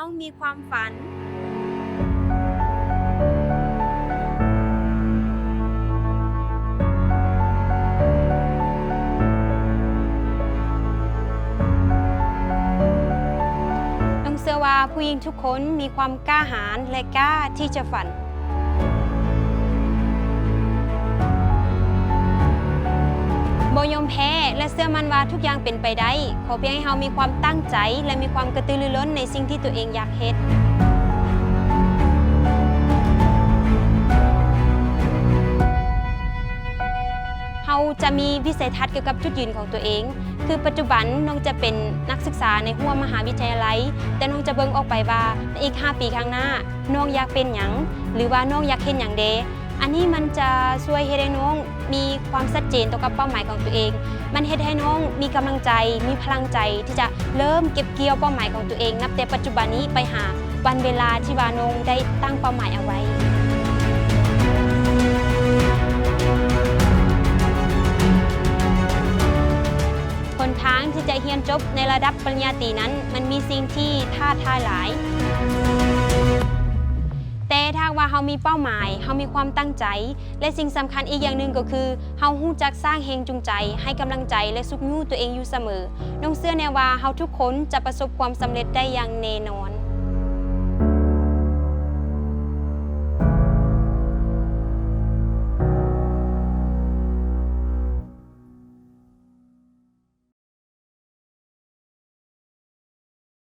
ຕ້ອງມີຄວາມຝັນ. ນ້ອງເຊື່ອວ່າຜູ້ຍິງທຸກຄົນມີຄວາມກ້າຫານ ແລະ ກ້າທີ່ຈະຝັນ. ບໍ່ຍອມແພ້ ແລະ ເຊື່ອໝັ້ນວ່າທຸກຢ່າງເປັນໄປໄດ້. ຂໍພຽງໃຫ້ເຮົາມີຄວາມຕັ້ງໃຈ ແລະ ມີຄວາມກະຕືລືລົ້ນໃນສິ່ງທີ່ຕົວເອງຢາກເຮັດ. ເຮົາຈະມີວິໄສທັດກ່ຽວກັບຈຸດຢືນຂອງຕົວເອງ. ຄືປັດຈຸບັນນ້ອງຈະເປັນນັກສຶກສາໃນຮົ້ວມະຫາວິທະຍາໄລ, ແຕ່ນ້ອງຈະເບິ່ງອອກໄປວ່າໃນອີກຫ້າປີຂ້າງໜ້າ ນ້ອງຢາກເປັນຫຍັງ ຫຼືວ່ານ້ອງຢາກເຮັດຫຍັງແດ່. ອັນນີ້ມັນຈະຊ່ວຍເຮັດໃຫ້ນ້ອງມີຄວາມຊັດເຈນຕໍ່ກັບເປົ້າໝາຍຂອງຕົວເອງ. ມັນເຮັດໃຫ້ນ້ອງມີກຳລັງໃຈ, ມີພະລັງໃຈທີ່ຈະເລີ່ມເກັບກ່ຽວເປົ້າໝາຍຂອງຕົວເອງ ນັບແຕ່ປັດຈຸບັນນີ້ໄປຫາວັນເວລາທີ່ວ່ານ້ອງໄດ້ຕັ້ງເປົ້າໝາຍເອົາໄວ້. ຫົນທາງທີ່ຈະຮຽນຈົບໃນລະດັບປະລິນຍາຕີນັ້ນ ມັນມີສິ່ງທີ່ທ້າທາຍຫຼາຍ. ແຕ່ຖ້າຫາກວ່າເຮົາມີເປົ້າໝາຍ, ເຮົາມີຄວາມຕັ້ງໃຈ ແລະ ສິ່ງສຳຄັນອີກຢ່າງໜຶ່ງກໍຄື ເຮົາຮູ້ຈັກສ້າງແຮງຈູງໃຈ, ໃຫ້ກຳລັງໃຈ ແລະ ຊຸກຍູ້ຕົວເອງຢູ່ສະເໝີ. ນ້ອງເຊື່ອແນ່ວ່າເຮົາທຸກຄົນຈະປະສົບຄວາມສຳເລັດໄດ້ຢ່າງແນ່ນອນ.